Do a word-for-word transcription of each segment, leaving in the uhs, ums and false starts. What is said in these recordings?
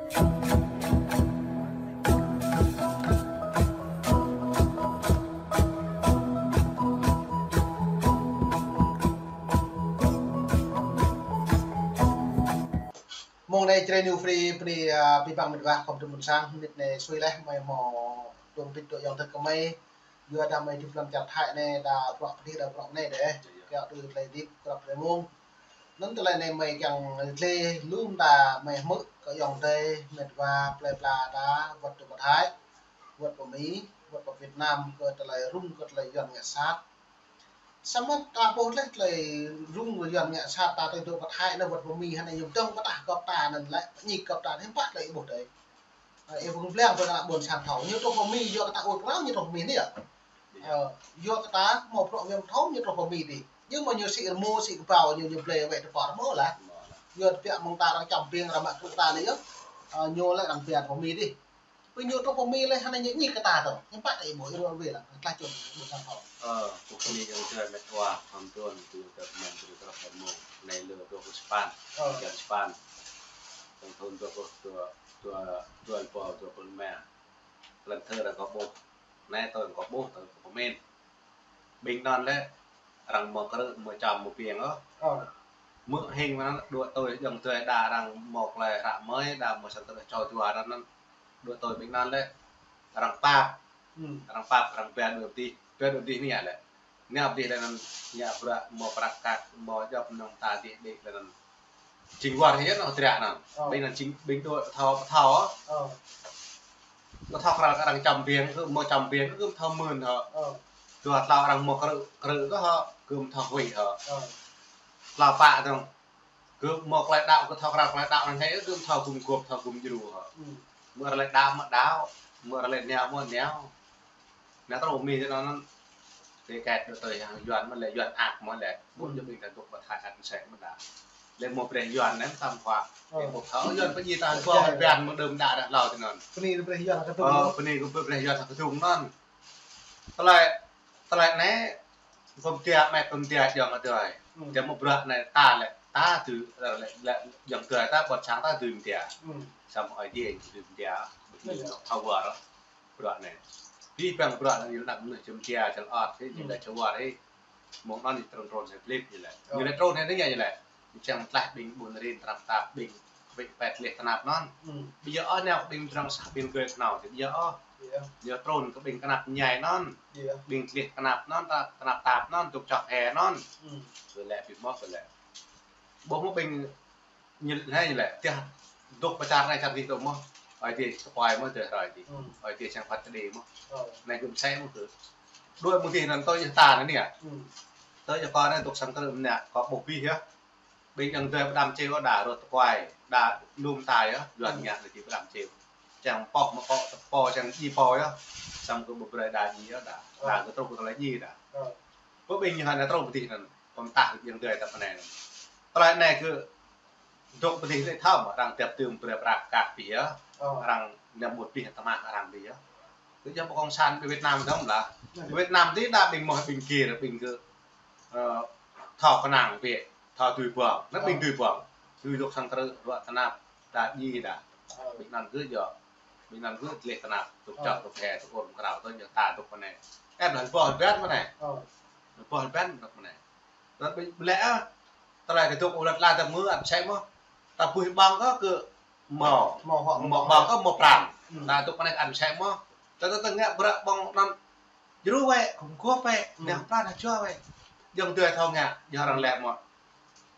Mông anai Jrai New Free bơni, a, abih bang met wa khŏm dŭm ƀôn sang, mơnit anai sui laih, mơi hmâo dŏ pit dŏ ayŏng adơi kơmơi. Yua dah mơi dŏ lăm čar Thái anai, dah bruă pơdih, dah bruă anai dêh. Kiăo tui tơlơi hơdip, grăp tơlơi mông. Anŭn tơlơi anai mơi kiăng tơlơi lŏm ta mơi hmư̆ kơ ayŏng adơi, met wa, plơi pla ta, wơ̆t dŏ pơ Thái, wơ̆t pơ Mi, wơ̆t pơ Việt Nam, kơ tơlơi rŭng, kơ tơlơi Yuan ngă sat. Samơ̆ ta ƀuh laih tơlơi rŭng Yuan ngă sat ta tơlơi dŏ pơ Thái anŭn wơ̆t pơ Mi hơnai ñu dŏng pơtah gŏp ta anŭn lĕ, ñik gŏp ta anŭn hiư̆m pă tơlơi ih ƀuh dêh. Ơ, ih ƀuh ƀlĕng pơ ană ƀôn sang thâo. Ñu truh pơ Mi yua kơ ta ur prao ñu truh pơ Mi anai yơh. Ơ, yua kơ ta hmâo bruă viêm thâo ñu truh pơ Mi dih. Nhưng mà ñu sĭ rơmô sĭ kơbao ñu, ñu blơi wĕ tơpă rơmô lah. Yua tơbiă mơ̆ng ta arăng čăm biêng arăng mă krư̆ ta anai yơh. Ơ, ñu lĕ arăng biă pơ Mi dih. Pơ ñu truh pơ Mi lĕ hơnai ñu ñik kơ ta tơ. Hiư̆m pă tơlơi ih ƀuh, ih ruă wĕ lah. Klah čun ƀuh sang thâo. Ơ, pơkơni ayŏng adơi met wa, khŏm tuan, tui kơ mơ̆n, tui kơ rơmô. Anai lơ dua pluh sapăn, Ơ. Bơyan sapăn. Trong thun dua pluh dua, dua, dua rơbâo dua pluh rơma. Lăm thơ arăng kơ ƀuh. Anai tơl kơ ƀuh, tơl kơ pơmĭn. Ƀing anŭn lĕ, arăng hmâo krư̆, hmâo čăm, hmâo biêng ôh. Ơ. Hmư̆ hing mơ̆n anŭn, đuaĭ tui ayŏng adơi đa arăng hmâo tơlơi hră mơi, đa hmâo sang tơlơi čô jua anŭn, đuaĭ tui ƀing anŭn lĕ, arăng pap. Hmm. Arăng pap, arăng ba đuaĭ pơdih, ba đuaĭ pơdih anai lĕ. Anai pơdih lĕ anŭn ngă bruă hmâo prăk kăk, hmâo djŏp mơnơ̆ng ta dih đĭ lĕ anŭn. Jing war hĭ anŭn hơdră anŭn. Ơ. Ƀing anŭn jing ƀing đuaĭ pơthâo, pơthâo. Pơthâo krăl kơ arăng čăm biêng, kơ hmâo čăm biêng, kơ pơthâo mưn hŏ. Ơ. Dua tlâo arăng hmâo krư̆, krư̆ kơ hŏ, kơ pơthâo huĭ hŏ. Ơ. Tlâo pă dơ̆ng. Kơ hmâo tơlơi đaŏ, kơ thâo krăl tơlơi đaŏ anŭn hĭ, kơ pơthâo gum gŏp, pơthâo gum djru hŏ. Hmm. Mơ̆ arăng lĕ đaŏ mơ̆ đaŏ, mơ̆ arăng lĕ nao mơ̆ nao. Anai truh Mi tơ anŭn, tơkai đuaĭ tui hăng Yuan mơ̆n lĕ, Yuan ăk mơ̆n lĕ. Ƀu Hmm. djơ̆ ƀing ta dŏ pơ Thái ăt sĕ mơ̆n đa. Lĕ hmâo brơi Yuan anai tam khua. Ơ. Lĕ ƀu thâo Yuan pơ djai ta Ơ, ƀuh Yuan. Brơi Yuan mơ̆ đơ̆m đă đah hlâo tơ anŭn. Pơ anai brơi Yuan kơ tŭng. Ơ, pơ anai kơ brơi Yuan kơ tŭng anŭn. Tơlơi, tơlơi anai, pơm tia, mĕt pơm tia ayŏng adơi. Hmm. Tia mơ̆ bruă anai ta lĕ, ta tui, lĕ, lĕ, ayŏng adơi ta ƀuh sang ta tui mơ̆ tia. Hmm. Samơ̆ Ơi Adai tui mơ̆ tia, ƀu thâo war. Bruă anai. Abih bang bruă anai ñu lăp mơnuih čăm tia, čăm ot, hĭ, ñu Hmm. lĕ čăm war, hĭ. Mơ̆ng anŭn ñu trŭn trŭn hĭ blip ñu lĕ. Ơ. Ñu lĕ trŭn hĭ ñu lĕ. Ñu čang tlaih ƀing ƀun rin tơnap tap ƀing kơ ƀing pĕt leh tơnap anŭn. Hmm. Ƀu djơ̆ ôh nao kơ ƀing mơdrang sah ƀing gơi kơnao, ƀu djơ̆ ôh. Iya. Ñu trŭn kơ ƀing tơnap ñai anŭn. Iya. Ƀing leh tơnap anŭn, ta-, tơnap tap anŭn, dŏ čŏk he anŭn. Hmm. Kơ lĕ ƀu hmâo kơ lĕ. Ƀuh mơ̆ ƀing Ñu lĕ, ñu lĕ, tiah dŏ pơ čar anai čar dih dŏ mơ̆. Ơi Adai tơkuai mơ̆ tơlơi hrơi dih. Hmm. Ơi Adai čang phat kơđi mơ̆. Ơ. Anai gum sĕ mơ̆ kơ. Đuaĭ mơ̆ng dih anŭn tui yơh ta anai anai. Hmm. Tui yơh kâo anai dŏ sang krư̆ anai, kâo ƀuh abih yơh. Ƀing ayŏng adơi pơđăm čeo đa rơ̆t tơkuai, đa lŏm ta yơh, Yuan Hmm. ngă anai či pơđăm čeo. Čang pô mơ̆ kâo, pô čang djai pô yơh. Samơ̆ kơ ƀu brơi đa djai yơh đa. Ơ. Đa kơ truh kơ tơlơi djai đa. Ơ. Pơ ƀing ñu hơnai truh pơ dih anŭn, pơm tah ayŏng adơi ta pơ anai anŭn. Tơlơi anai kơ dŏ pơ dih lĕ thâo mơ̆ arăng tiap tơm brơi prăk kăk pih yơh. Ơ. Arăng ñăm mŭt pih tơmah arăng pih yơh. Kơ jăm pơ kông san pơ Việt Nam dơ̆ng lah. Ơ. Pơ Việt Nam dih đa ƀing mơ̆ ƀing gir, ƀing gơ̆, ơ, thâo kơnang pih, thâo tui ƀơ̆ng. Anŭn Ơ. ƀing tui ƀơ̆ng. Tui dŏ sang krư̆, dŏ tơnap, đa djai đa. Ơ. Ƀing anŭn gơ̆ yơh. Ƀing anŭn gơ̆ leh tơnap, dŏ Ơ. čŏk dŏ he, dŏ ur mơkrao, tui yơh ta dŏ pơ anai. Em lah boh ƀan pơ anai. Ơ. Boh ƀan dŏ pơ anai. Rơ̆t ƀu lĕ, ơ, tơlơi kơ dŏ u lăt la ta mơ̆ ăt sĕ mơ̆. Ta ƀuh ƀơ̆ng kơ kơ hmâo. Hmâo hŏ, hmâo hmâo ƀơ̆ng. Kơ hmâo pran. Hmm. Ta dŏ pơ anai ăt sĕ mơ̆. Ta ta ta ngă bruă ƀơ̆ng anŭn djru wĕ, gum gŏp wĕ, Hmm. neh pran hơjua wĕ. Ayŏng adơi thâo ngă, yơh arăng lĕ mơ̆.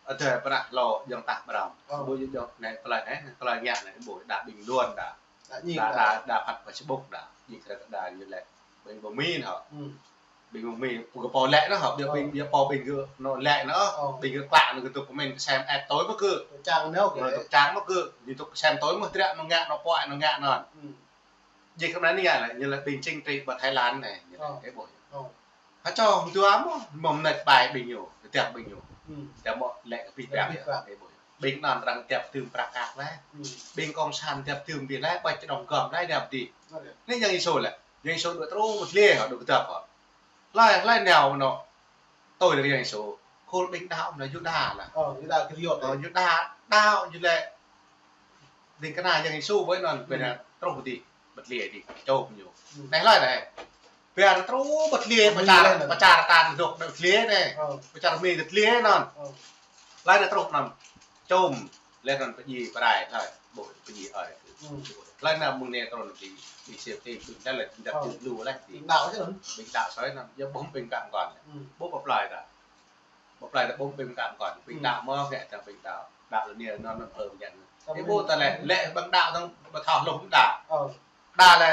Adơi pơnah hlâo ayŏng tah ƀrăm. Ơ. Ƀu djơ̆ ayŏng anai tơlơi anai, tơlơi ngă anai, ƀu đa ƀing luôn đa. Đa djai Đa, đa. đa, đa phat Facebook đa. Djai krĕt đa ñu lĕ. Ƀing pơ Mi anŭn hŏ. Hmm. Ƀing pơ Mi, pô kơ pô lĕ anŭn hŏ, ƀing, Ơ. ƀing, ƀing pô ƀing gơ̆ anŭn lĕ anŭn. Ơ. Ƀing gơ̆ klă anŭn kơ dŏ pơmĭn kơsem ĕp tui mơ̆ kơ. Dŏ čang anŭn kơ. Ơ, dŏ čang mơ̆ kơ. Ñu dŏ kơsem tui mơ̆ triă anŭn ngă, anŭn puă anŭn ngă anŭn. Hmm. Djai kơ anai anai lĕ, ñu lĕ ƀing chính trị pơ Thái Lan anai, ñu lĕ Ơ. kơ ƀuh. Ơ. Hơčô hơdua mơ̆, mơ̆ mơneč pai ƀing ñu, kơtiăp ƀing ñu. Hmm. Tơdah mơ̆ lĕ kơ pih Lĕ pih păng, păng. kơ ƀuh. Ƀing anŭn arăng tiap tơm prăk kăk lĕ. Hmm. Ƀing kông san tiap tơm pih lĕ, ƀai čơđong gơm lĕ, anai pơdih. Ơ, iya. Anai Yang Yêsu lĕ. Yang Yêsu đuaĭ truh mơ̆ tlê hŏ, đuaĭ kơdŏp hŏ. Hlơi, hlơi nao mơ̆n anŭn. Tui lĕ Yang Yêsu. Khul ƀing đaŏ mơ̆n anŭn Yuđa lah. Ơ, Yuđa Iskariôt Ơ, lĕ. Yuđa đaŏ ñu lĕ. Ding kơna Yang Yêsu ƀơi anŭn, ƀơi anŭn truh dih, ƀơi tơlơi dih, čôm ñu. Anai hlơi anai. Ƀơi anŭn truh ƀơi tơlơi, pơčar, pơčar tan dŏ ƀơi tơlơi anai. Pơčar Mi ƀơi tơlơi anŭn. Hlơi anai truh anŭn. Čôm, laih anŭn pơdjai pơrai, hlơi, ƀuh pơdjai ơi. Hlơi anai mơ̆ng anai truh anŭn dih, dih sĕp tĭm, ƀing anai lĕ, ƀing anai tĭm lu laih dih. Ƀing đaŏ soi anŭn, yua ƀuh ƀing kăm kŏn. Ƀuh pơplơi ta. Pơplơi ta ƀuh ƀing kăm kŏn. Ƀing đaŏ mơ̆, ngă ta ƀing đaŏ. Đaŏ lĕ anai anŭn anŭn ơi mơ̆n. Ƀuh ta lĕ, lĕ ƀing đaŏ tong ƀu thâo hluh đaŏ. Đaŏ lĕ,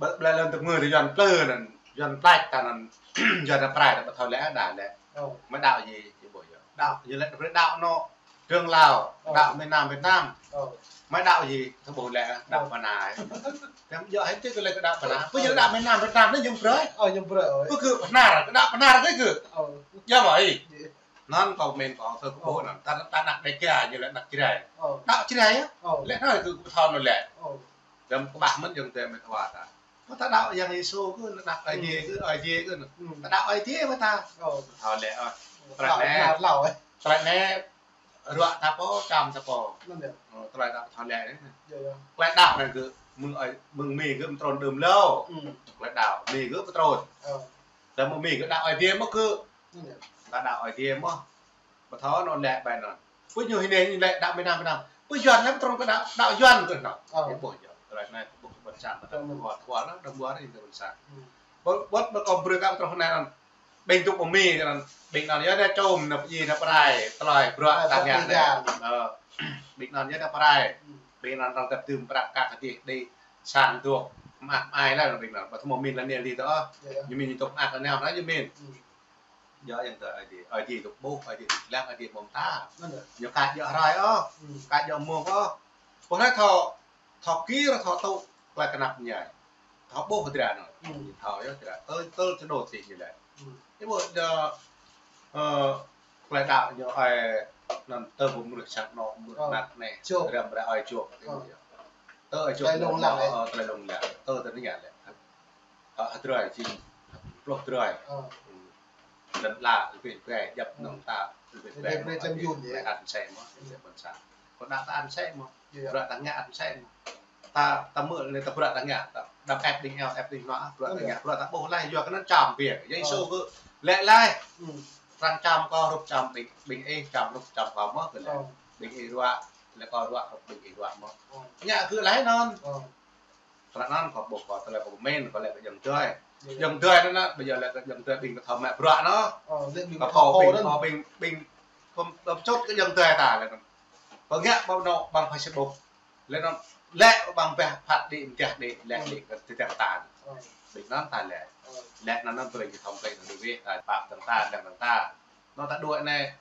ƀơi, ƀơi lŏn tơngui ta Yuan plư anŭn, Yuan plăč ta anŭn, Yuan ta pơrai ta ƀu thâo lĕ đaŏ lĕ. Mơi đaŏ djơ̆, djơ̆ ƀuh yơh. Đaŏ, ñu lĕ ta pơrai đaŏ anŭn, Trường Lao, đaŏ miền Nam Việt Nam. Mơi đaŏ djơ̆, ta ƀuh lĕ đaŏ pơ anai. Tơm yơh hơget kơ lĕ kơ đaŏ pơ anai. Pơ yơh đaŏ miền Nam Việt Nam anai ñu brơi. Ñu brơi. Pơ kơ pơ anai, kơ đaŏ pơ anai kơ kơ. Yơh mơi. Anŭn kâo mĭn kâo thâo kơ ƀuh anŭn. Ta, ta anăk Đêga ñu lĕ anăk Jrai. Đaŏ Jrai yơh. Lĕ anŭn kơ ƀu thâo anŭn lĕ. Tơm kơƀah mơ̆n Yang Adai mơi thâo ta. Mơ̆ ta đaŏ Yang Yêsu kơ, anăk Ơi Adai kơ, Ơi Adai kơ. Ta đaŏ Ơi Adai mơ̆ ta. Thâo lĕ ôh. Tơlơi anai, tơlơi anai, ruă ta pô, čăm ta pô. Tơlơi ta thâo lĕ anai. Tơlơi đaŏ anai kơ, mơ̆ng ơi, mơ̆ng Mi kơ mơ̆ng trŭn đưm hlâo. Tơlơi đaŏ, Mi kơ mơ̆ng trŭn. Tơm mơ̆ng Mi kơ đaŏ Ơi Adai mơ̆ kơ. Ta đaŏ Ơi Adai mơ̆. Ƀu thâo anŭn lĕ ƀai anŭn. Pơ ñu hĭ anai ñu lĕ đaŏ miền Nam Việt Nam. Pơ Yuan lĕ trŭn kơ đaŏ, đaŏ Yuan kơ anŭn. Ơ. Ih ƀuh yơh. Tơlơi anai ƀuh ƀôn sang ta. Ƀuh, ƀuh, ƀuh, ƀôn sang. Ƀuh, ƀuh, ƀuh kâo brơi kơ truh anai anŭn. Ƀing dŏ pơ Mi anŭn. Ƀing anŭn yơh anai čôm anŭn pơdjai anŭn pơrai. Tơlơi bruă ta ngă anai. Ơ. Ƀing anŭn yơh anai pơrai. Ƀing anŭn arăng tơp tưm prăk kăk kơdih đĭ sang dŏ. Mă ai lĕ ƀing anŭn. Ƀu thâo mơ̆ Mi lĕ anai li tơ. Ñu Mi ñu tŏk mă anai anŭn ñu Mi. Yua Yang Adai, Ơi Adai, Ơi Adai dŏ ƀuh, Ơi Adai dŏ lăng, Ơi Adai mơ̆ng ta. Ñu ka djơ̆ hrơi ôh, ka djơ̆ mông ôh. Pô hrơi thâo, thâo kir, thâo tŭ, tơlơi kơnăp ñai. Thâo ƀuh dra anŭn. Thâo yơh dra. Tơl, tơl čơđôt tih ñu lĕ. Ih ƀuh đa, ơ, tơlơi đaŏ ñu ơi, anŭn tơ ƀu mơnuih sang anŏ, mơnuih mơnăk anai. Răm ră ơi čuh. Tơ ơi čuh. Tơlơi lông lăng. Ơ, tơlơi lông lăng. Tơ tơ anai lĕ. Ơ, hơdrơi, jing pluh drơi. Lăn ala, lĕ ƀing ƀai, djăp nong ta, lĕ ƀing ƀai. Ƀing ƀai čăm yun yơh. Ăn sĕ mơ̆, ăn sĕ ƀôn sang. Kơ đaŏ ta ăn sĕ mơ̆. Bruă ta ngă ăn sĕ mơ̆. Ta, ta mơ̆ anai ta bruă ta ngă, ta đăm ĕp đing eo, ĕp đing nua, bruă ta ngă, bruă ta ƀuh laih, yua kơ anŭn čăm biă. Yang Yêsu kơ lĕ laih. Arăng čăm kâo hrup čăm ƀing, ƀing ih, čăm hrup čăm kâo mơ̆ kơ lĕ. Ƀing ih ruă, lĕ kâo ruă hrup ƀing ih ruă mơ̆. Ngă kơ laih anŭn. Tơlơi anŭn kâo ƀuh kâo tơlơi kâo pơmĭn kâo lĕ kơ Yang Adai. Yang Adai anŭn, ƀơi yơh lĕ kơ Yang Adai ƀing kơ thâo mă bruă anŭn. Kâo thâo ƀing, kâo ƀing, ƀing, kâo, kâo pơčut kơ Yang Adai ta lĕ. Kâo ngă ƀơi anŏ ƀăng Facebook. Lĕ anŭn, lĕ ƀăng pơh phat đĭ, mơtiah đĭ, lĕ đĭ kơ tơdang ta. Ƀing anŭn ta lĕ. Lĕ anŭn anŭn brơi kơ thâo mơ̆ kơ đuaĭ ta, pap tơdang ta, tơdang ta. Anŭn ta đuaĭ anai.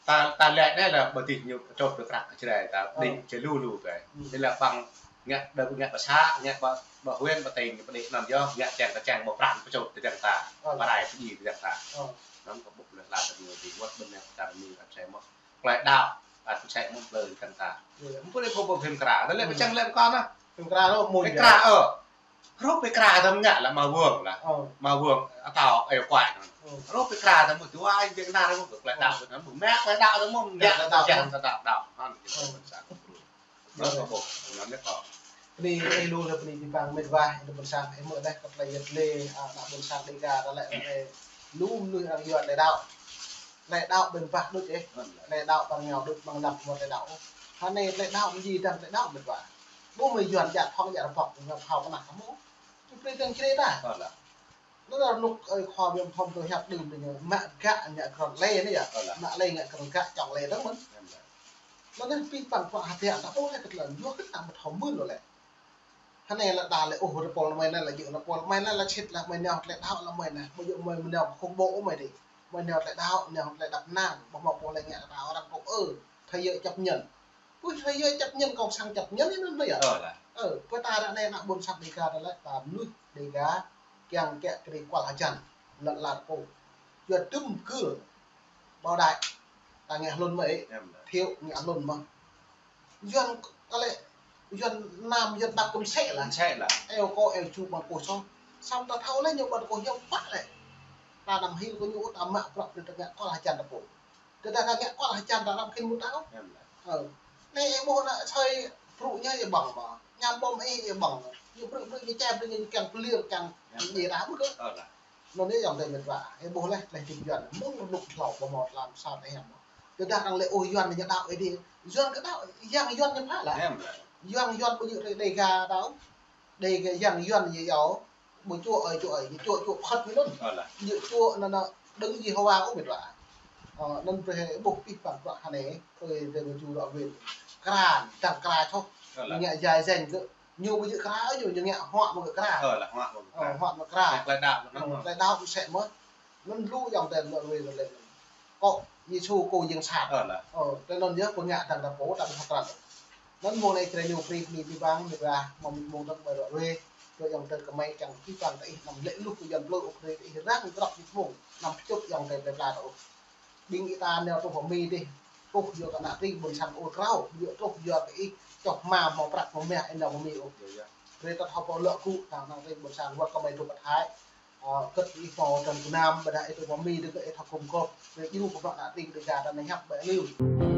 Ta, ta lĕ anai lĕ ƀơi dih ñu čŏk tơ prăk kơ Jrai ta, đĭ čê lu lu kơ. Anai lĕ ƀăng ngă, đa ngă pơ să, ngă pơ, pơ huyện, pơ tỉnh, pơ đĭ anŭn yơh, ngă čang kơ čang mơ̆ pran pơčut tơdang ta. Pơrai pơdjai tơdang ta. Anŭn kâo ƀuh lĕ la tơ ñu dih wơ̆t ƀơi anai ta Mi ăn sĕ mơ̆. Tơlơi đaŏ, ăn sĕ mơ̆ plơi tơdang ta. Mơ̆ pô đĭ pô ƀuh phim kra, ta lĕ pơčang lĕ kơ anŭn. Phim kra anŭn mơ̆. Phim kra, ơ. Hrup pơkra tơm ngă lĕ mă wơ̆ng lah. Mă wơ̆ng atâo eo kuai. Hrup pơkra tơm mơ̆ dua ai jek nar mơ̆ kơ tơlơi đaŏ tơm mơ̆. Mă tơlơi đaŏ tơm mơ̆. Ngă tơlơi đaŏ tơm mơ̆. Anŭn kơ ƀuh, anŭn lĕ kâo. Bơni ih lu lĕ bơni ƀing mĕt wa, ih lu ƀôn sang, ih mơ̆ laih kơ tơlơi yet lê, a, ană ƀôn sang Đêga ta lĕ, lĕ lu mơnuih arăng yua tơlơi đaŏ. Tơlơi đaŏ ƀing bah đôč ih. Tơlơi đaŏ ƀing ngă đôč ƀing lăm mơ̆ tơlơi đaŏ. Hơnai tơlơi đaŏ mơ̆ jing dang tơlơi đaŏ mĕt wa. Ƀu mơ̆ Yuan jă thŏng jă rơbŏk ngă phao pơnah hmâo. Ñu brơi dơ̆ng črê ta. Anŭn anŭn rơnŭk ơi khua biăm thom tơ hiăp đưm đĭ ñu mă gă ngă krăn lê anai yơh. Mă lê ngă krăn gă čŏng lê dơ̆ng mơ̆n. Anŭn anŭn pĭ păng pơhiăp ta ƀuh lĕ kơ tơlơi yua kơ ta mơ̆ thâo mưn lu lĕ. Hơnai lĕ đa lĕ ôh rơpôl mơi anai lĕ jing rơpôl mơi anai lĕ sĭt lĕ mơi nao tơlơi đaŏ lĕ mơi anai. Mơi jing mơi nao khủng bố mơi dih. Mơi nao tơlơi đaŏ, nao tơlơi đăp nang, ƀu hmâo pô lĕ ngă đaŏ arăng kơ ơ. Thế giới chấp nhận. Ui, thế giới chấp nhận, cộng sản chấp nhận anŭn anŭn yơh. Ơ, pơ ta ră anai ană ƀôn sang Đêga ta lĕ ta mơnuih Đêga kiăng kiăng kơ kual hơjăn lăn ala ta pô. Yua tơm kơ Bảo Đại ta ngă hlŭn mơ̆ ih. Thiệu ngă hlŭn mơ̆. Yuan kơ lĕ, Yuan Nam, Yuan Bắc kơ mơsĕ lah. Mơsĕ lah. Eo kơ eo ču ƀăng kôh soh. Samơ̆ ta thâo lĕ ñu ƀăng kôh ñu pă lĕ. Ta anăm hil kơ ñu ta mă prăk đĭ ta ngă kual hơjăn ta pô. Tơdah ta ngă kual hơjăn ta anăm khĭn mŭt ta ôh. Ơ. Anai ih ƀuh ană soi brŭ ñu ih ƀơ̆ng mơ̆. Ñu ƀơ̆ng ih ih ƀơ̆ng. Ñu brŭ brŭ ñu čem brŭ ñu kiăng pơlir kiăng. Ñu đa ƀu kơ. Anŭn yơh ayŏng adơi met wa. Ih ƀuh laih, laih tĭng Yuan. Mơ̆ng rơnŭk hlâo ƀu hmâo tlam sat ih mơ̆. Tơdah arăng lĕ ôh Yuan ñu đaŏ ih đĭ. Yuan kơ đaŏ, yang Yuan ñu pha lah. Yang Yuan ƀu djơ̆ Dega đaŏ. Dega yang Yuan ñu yâo. Ƀu čuă ơi čuă ơi, ñu čuă čuă phŏt ñu anŭn. Ñu čuă anŭn anŭn đơ̆ng Yêhôwa ôh met wa. Anŭn brơi ih ƀuh pih păng bruă hơnai, ơi adơi met wa win. Kra, dăng kra čoh. Ñu ngă jai jeng kơ. Ñu ƀu djơ̆ kra ôh, ñu, ñu ngă huă mơ̆ng kra. Huă mơ̆ng kra. Klei đaŏ mơ̆ sĕ mơ̆. Anŭn lu ayŏng adơi met wa win lĕ. Kŏ Yêsu kơ jing sat. Tơl anŭn yơh pơngă dăng ta pô ta ƀu hơdră. Anŭn mơ̆ng anai kơ ñu brơi bơni abih bang met wa mơ̆ng mơ̆ng dăng ƀai ră ruai. Kơ ayŏng adơi kơmơi kiăng pih păng ta ih anăm lĕ luh kơ Yuan plư ôh, brơi ta ih răng grăp ñu mơ̆ng anăm pơčŭt ayŏng adơi plơi pla ta ôh. Ƀing ih ta nao truh pơ Mi dih, truh yua kơ ană tring ƀôn sang ur krao, yua truh yua kơ ih čoh hma hmâo prăk hmâo mah ih nao pơ Mi ôh. Brơi ta thâo pô lŏ gŭ tang ană tring ƀôn sang wơ̆t kơmơi truh pơ Thái. Ơ, kơ̆t ih pô tơm gơnam, ƀôdah ih tơ pơ Mi dih kơ ih thâo gum gôp, brơi djru kơ bruă ană tring Dega ta anai hiăp ƀai anai.